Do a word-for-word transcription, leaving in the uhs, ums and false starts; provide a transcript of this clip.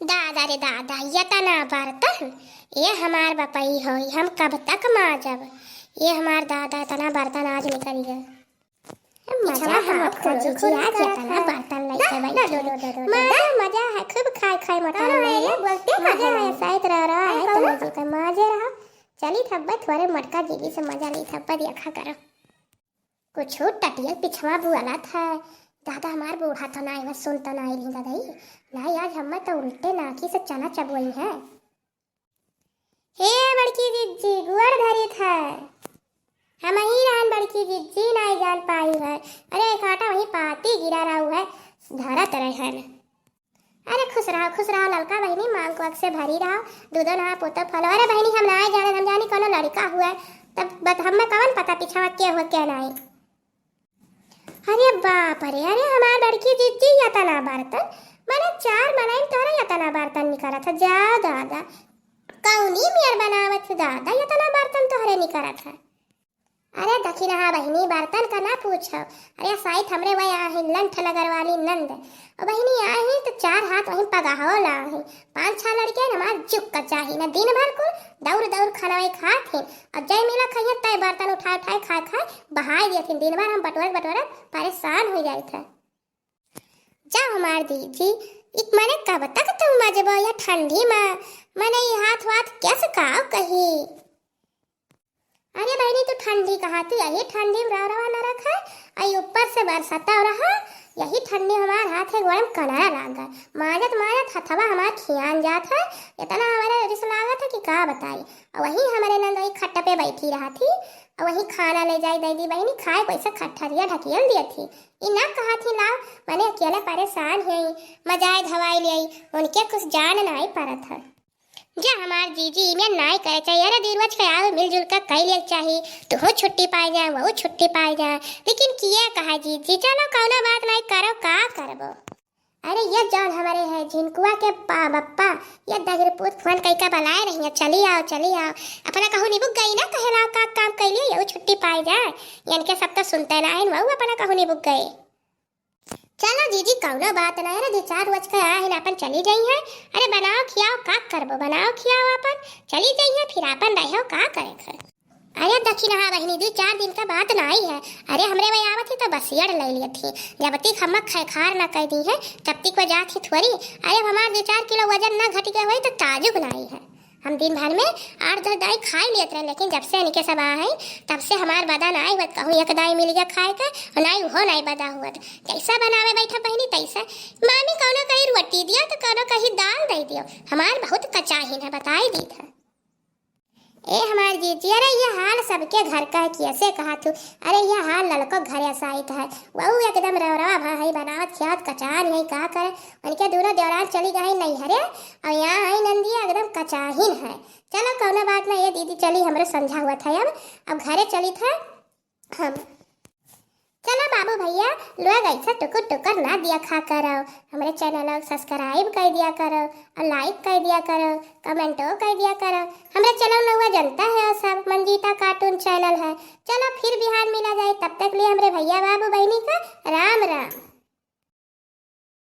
दादा रे दादा, यतना बर्तन, ये हमार बपई होई, हम कब तक माजब? ये हमार दादा, यतना बर्तन आज निकल गए। ए, मजा है, मत करो, जीजी, आज यतना बर्तन लइके बैठी है। मजा, मजा है, खूब खाए, खाए मटन में। बोलते मजा है, साइत रह रहा है, तो जीजी का मजे रहा। चली थब्बे थोड़े मोटका जीजी से मजा ली थब्बे देखा करो। कुछ टटियल पिछवा बुआला था। दादा हमार बूढ़ा तो ना आइवा, सुन तो ना आई रही दादा। नहीं, आज हमें तो उल्टे नाकी से चना चबुई है। हे बड़की जिज्जी, गोड़ धरी था। हम ही रहन बड़की जिज्जी, नाई जान पाई है। अरे एक आटा वहीं पाती गिरा रहा है, धरत रहन। अरे खुश रहो, खुश रहो ललका बहिनी, मांग कोख से भरी रहो, दूधो नहा पोतो फलो। अरे बहिनी हम नाई जाने, हम जानी कोनो लड़का हुआ है, तब बत हमें कवन पता पिछवा के हुआ के नाई। अरे बाप रे, अरे हमार बड़की जिज्जी यतना बर्तन, माने चार मनई में तोहरा यतना बर्तन निकलत है, जा दादा, कौनी मेर बनावत है दादा, यतना बर्तन तोहरे निकलत है। अरे दखिनहा बहिनी, बर्तन का ना पूछो। अरे साइत हमरे वह आहिन लंठ नगर वाली नंद, ओ बहिनी आहिन तो चार हाथ वहीं पगाहो लाहिन, पाँच छह लड़के न हमार जुक का चाही न, दिन भर कुल दौड़ दौड़ खाना वही खात हिन, और जय मिला खाइए तय बर्तन उठाए उठाए खाए खाए बहाई दिए थिन। दिन भर हम बटोरत बटोरत परेशान हो जाए थे। जा हमार दीदी, एक मने कब तक तू मजबो या ठंडी मा, मने ई हाथ वाथ कैसे काव कही। अरे बहिनी तू ठंडी कहा, तू यही ठंडी में रह रहा न रखा, आई ऊपर से बरसता रहा, यही ठंडी हमार हाथ है गोड़म कनारा लाग गए, माजत माजत हथवा हमार खियान जात है, इतना हमारे रिस लागत है कि का बताई। और वही हमारे नंद वही खट्ट पे बैठी रहा थी, और वही खाना ले जाई दे दी बहिनी, खाए पैसा खट्ठरिया ढकियल दिए थी। ई ना कहा थी लाओ, मने अकेले परेशान है, मजाए धवाई ले आई, उनके कुछ जान नाई परत है। जा हमार जीजी, इमे नाई करे चाहिए। अरे दीदी रोज के आओ, मिलजुल के कई ले चाहिए। तुहू छुट्टी पाए जाए, वहू छुट्टी पाए जाए, लेकिन किया कहा जीजी, चलो कौनो बात नाई करो, का करबो। अरे ये जौन हमारे है झिनकुआ के पा-, बप्पा, ये दहिरपूत फोन कई का बुलाए रही है, चली आओ, चली आओ। अपना कहूँ निबुक गई ना, कहे लाओ का काम कैलिए, यहू छुट्टी पाए जाए। इनके सब तो सुनते ना है, वहू अपना कहूँ निबुक गए। चलो जीजी, कौनो बात ना है, दो चार रोज का आहिन, अपन चली गई है। अरे बनाओ खियाओ, का करबो, बनाओ खियाओ अपन, चली गई है, फिर अपन रहो, का करे घर। अरे दखिनहा बहिनी, दो चार दिन का बात ना आई है। अरे हमरे वही आवत ही तो बसियड़ ले लिए थी, जब तक हम खैखार ना कह दी है, तब तक वो जात ही थोड़ी। अरे अब हमार दो चार किलो वजन ना घट गया हुई तो ताजुब ना आई है। हम दिन भर में आठ दस दाई खाई लेत रहे, लेकिन जब से इनके सब आ है, तब से हमार बदा नाई हुअत। कहूँ एक दाई मिल गया खाए का, और नाई उहो नाई बदा हुअत। जैसा बनावे बैठा बहिनी तैसा। मामी कौनो कहीं रोटी दिया तो कौनो कहीं दाल दे दियो। हमार बहुत कचाहिन है, बताई दी था। ए हमार जीजी, अरे ये हाल सबके घर का है, कैसे कहा तू? अरे ये हाल ललको घर ऐसा ही था, वहू एकदम रवरवा भा है, बनावत खियावत कचान है, का करे? उनके दूनो देवरान चली गई नैहरे, और यहाँ आई नंदिया एकदम कचाहिन है। चलो कौनो बात ना, ये दीदी चली, हमरे संझा हुआ था अब, अब घरे चली था हम। चलो बाबू भैया, लोग ऐसा टुकुर टुकर ना दिया खा करो, हमरे चैनल को सब्सक्राइब कर दिया करो, और लाइक कर दिया करो, कमेंटो कर दिया करो। हमरे चैनल नौवा जनता है और सब मंजीता कार्टून चैनल है। चलो फिर बिहान मिला जाए, तब तक लिए हमरे भैया बाबू बहनी का राम राम।